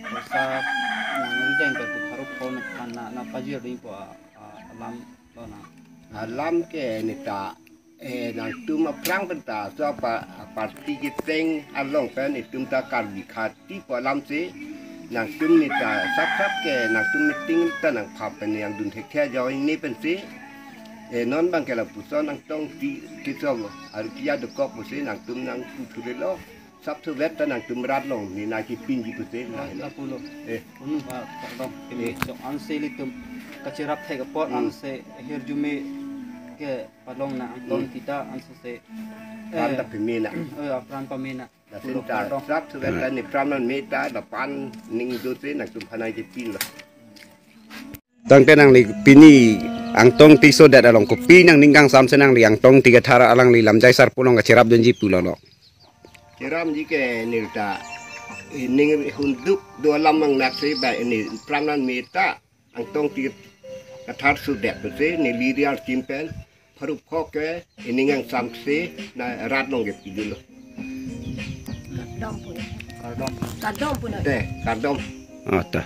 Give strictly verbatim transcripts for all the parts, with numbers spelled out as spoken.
Sa nang rideng ke tu harup ko na na na pajir ding ko a, a, alam lo na. Alam ke neta, eh, nangtum aphrang penta so apa, party keteng along pen itum ta Karbi khati pu alam si nangtum neta sap sap ke nangtum meeting ta nangpha pen nangdun thekthe ajoine pensi, eh, non abang ke lapuson Angtong Ingti keso aru kia dokok pusi nangtum nangputhu lelo. Sap suvet ta nangtum rat along ne nangkepinji pusi la, la, lapulo. Eh. Unu ba kardom keme, eh, jok ansi ilitum kacherap thek apot, hmm, ansi hirjume kepalong na Angtong, hmm, Ingti ta ansi se, pran, eh, ta peme na. Eh, apran peme na. Lason pulo ta kardom. Sap suvet ta, hmm, ne pran nangme ta lapu-an ning dosi nangtum aphan nangkepinlo. Tangte nangli pini Angtong Ingti sodet along kopi nangning kangsam si nangli Angtong Ingti Kathar alangli lamjai sarpo along kacherap dunji pulo lo? Cherapji ke neta, eh, ning hunduk do alam nangnak si ba ne pran nangme ta Angtong Ingti Kathar sodet pusi neli ri archim pen harup ko ke ining kangsam si na rat along kepidunlo. Kardom pulo. Kardom. Kardom pulo. Te, kardom. Oh, ta.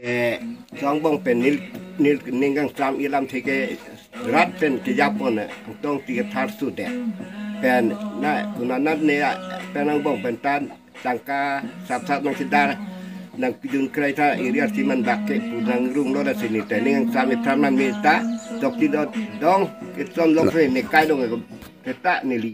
Eh, so angbong pen neli, neli ning kangsam ilam theke rat pen kejapon, eh, Angtong Ingti Kathar sodet. Pen na kunanat ne, eh, pen angbong pen tan tangka sap sap nangkedar nangpidun krai ta iri archim anbak ke pu nangrung lo, lasi neta ning kangsam ipran nangme ta tok ti dot dong ketson lok se ne kai dong, eh, keta neli